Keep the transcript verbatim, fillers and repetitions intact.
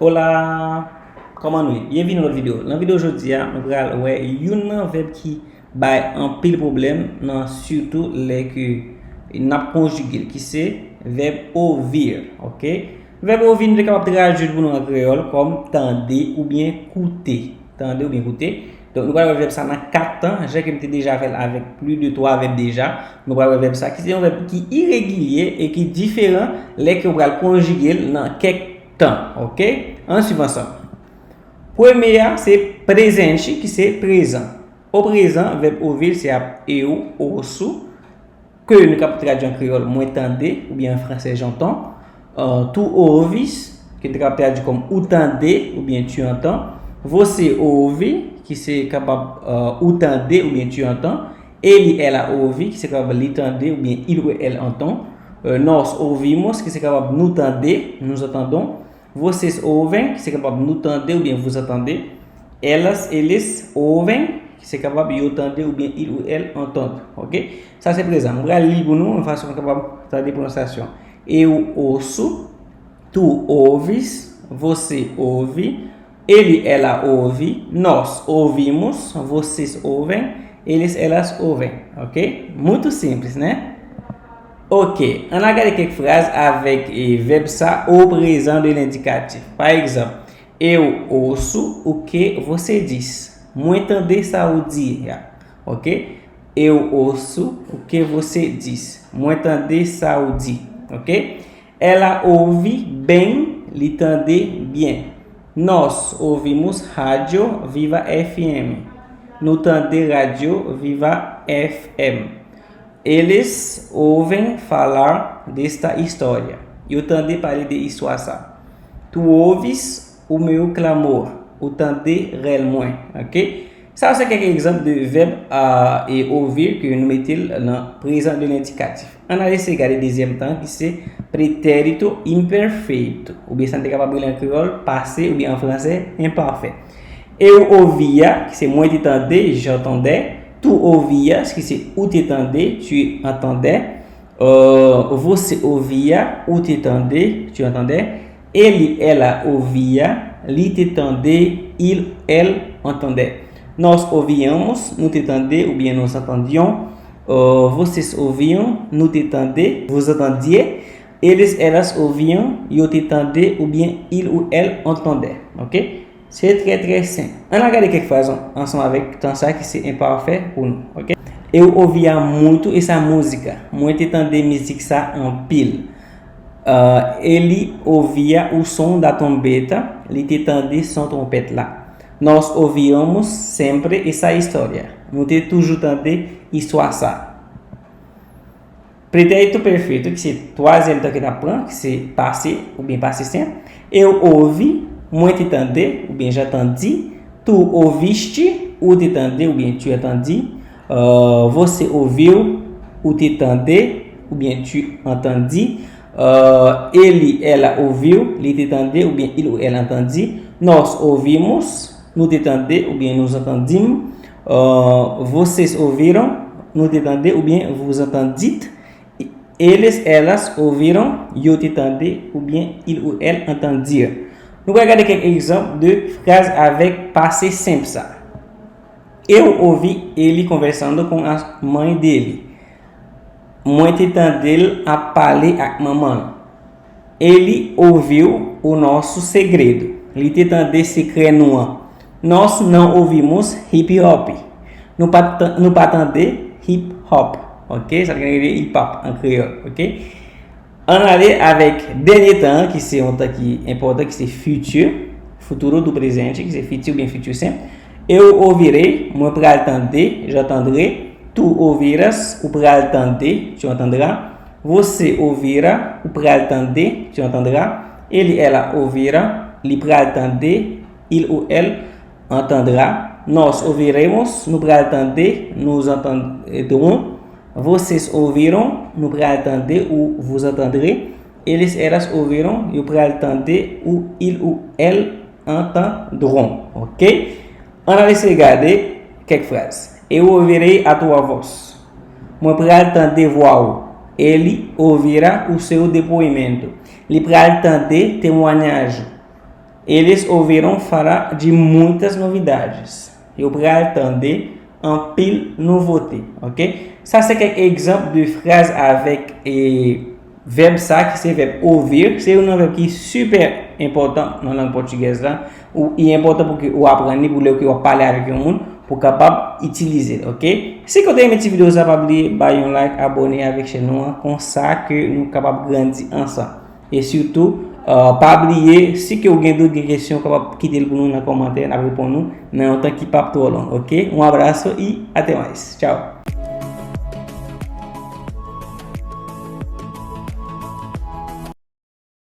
Hola! Kòman nou ye? Byenvini nan lòt videyo. Nan videyo jodi a, nou pral wè youn nan vèb ki bay anpil pwoblèm nan sitou lè ke n ap konjige l, ki se vèb ouvir, oke? Vèb ouvir, nou te kapab tradui l pou nou an kreyòl kòm tande oubyen koute. Tande oubyen koute. Donk, nou pral wè vèb sa nan kat tan, jan ke m te deja fè l avèk plis de twa vèb deja. Nou pral wè vèb sa, ki se yon vèb ki iregilye e ki diferan lè ke w pral konjige l nan kèk tan, oke? Ann swiv ansanm. Premye a, se prezente, ki se prezan. Oprezan, vèb ouvir se ap eu, osu, ke nou kapab tradui an kreyòl, mwen tande, oubyen an fransè, j'entends. Euh, tu ouvis, ke nou kapab tradui kòm ou tande, oubyen tu entends. Você ouve, ki se kapab, euh, ou tande, oubyen tu entends. Ele, ela ouve, ki se kapab li tande, oubyen il ou elle entend. Euh, nós ouvimos, ki se kapab nou tande, nous entendons. Vocês ouvem, ki se kapab nou tande oubyen vous entendez. Elas, eles ouvem, ki se kapab yo tande oubyen il ou elle entend. Oke? Sa se prezan. Mwen pral li pou nou, yon fason nou kapab tande pwononsyasyon. Eu ouço, tu ouves, você ouve, ele, ela ouve, nós ouvimos, vocês ouvem, eles, elas ouvem. Oke? Muito simples, né? Oke, ann al gade kèk fraz avèk, e, vèb sa au présent de l'indicatif. Pa egzanp, eu ouço o que você diz. Mwen tande sa ou di a. Oke? Eu ouço o que você diz. Mwen tande sa ou di. Oke? Ela ouve bem, li tande byen. Nós ouvimos rádio Viva F M. Nou tande radyo Viva F M. Eles ouvem falar desta história. Yo tande pale de istwa sa. Tu ouves o meu clamor. Ou tande rèl mwen. Oke? Sa se kèk egzanp de vèb, a, e ouvir ke nou mete l nan prezan de lendikatif. Ann al eseye gade dezyèm tan ki se pretérito imperfeito, oubyen sa n te kapab rele an kreyòl, pase, oubyen an fransè, enpafè. Eu ouvia, ki se mwen te tande, j'entendais. Tu ouvias, ki se ou te tande, tu entendais. Euh, você ouvia, ou te tande, tu entendais. Ele, ela ouvia, li te tande, il, elle entendait. Nós ouvíamos, nou te tande, oubyen nous entendions. Euh, vocês ouviam, nou te tande, vous entendiez. Eles, elas ouviam, yo te tande, oubyen il ou elle entendait. Oke? Se trè, trè senp. Ann al gade kèk fraz an-, ansanm avèk tan sa ki se enpafè pou nou. Oke? Eu ouvia muito essa música. Mwen te tande mizik sa anpil. Ah, ele ouvia o som da trombeta. Li te tande son twonpèt la. Nós ouvíamos sempre essa história. Nou te toujou tande istwa sa. Pretérito perfeito, ki se twazyèm tan ke n ap pran, ki se pase oubyen pase senp. Eu ouvi, mwen te tande, oubyen j'entendi. Tu ouviste, ou te tande, oubyen tu entendis. Euh, você ouviu, ou te tande, oubyen tu entendis. Euh, ele, ela ouviu, li te tande, oubyen il ou elle entendit. Nós ouvimos, nou te tande, oubyen nous entendîmes. Euh, vocês ouviram, nou te tande, oubyen vous entendîtes. Eles, elas ouviram, yo te tande, oubyen il ou elle entendirent. Nou pral gade kèk egzanp de fraz avèk pase senp sa. Eu ouvi ele conversando com a mãe dele. Mwen te tande l ap pale ak manman l. Ele ouviu o nosso segredo. Li te tande sekrè nou an. Nós não ouvimos hip hop. Nou pa t-, nou pa tande hip hop. Oke? Sa ki rele hip hop an kreyòl. Oke? Ann ale avèk dènye tan an, ki se yon tan ki enpòtan, ki se futur, futuro do presente, ki se fiti oubyen futur simple. Eu ouvirei, mwen pral tande, j'entendrai. Tu ouvirás, ou pral tande, tu entendras. Você ouvirá, ou pral tande, tu entendras. Ele, ela ouvirá, li pral tande, il ou elle entendra. Nós ouviremos, nou pral tande, nous entendrons. Vocês ouvirão, nou pral tande, ou vous entendrez. Eles, elas ouvirão, yo pral tande, ou il ou elle entendront. Oke? Ann al eseye gade kèk fraz. Eu ouvirei a tua voz. Mwen pral tande vwa ou. Ele ouvirá o seu depoimento. Li pral tande temwanyaj ou. Eles ouviram falar de muitas novidades. Yo pral tande anpil nouvote, ok? Sa se kèk egzanp de fraz avèk e, vèb sa ki se vèb ouvir. Se youn nan vèb ki sipè enpòtan nan lang pòtigèz la. Ou, li enpòtan pou ke ou aprann li pou lè ke w ap pale avèk yon moun pou kapab itilize l, ok? Si ke w te renmen ti videyo sa, pa bliye bay yon like, abòne avèk chèn nou an, konsa ke nou kapab grandi ansanm. E sitou, uh, pa bliye, si ke w gen dout, gen kesyon, w kapab kite l pou nou nan kòmantè, n ap reponn ou nan yon tan ki p ap twò long, ok? Un abraço e até mais. Tchao!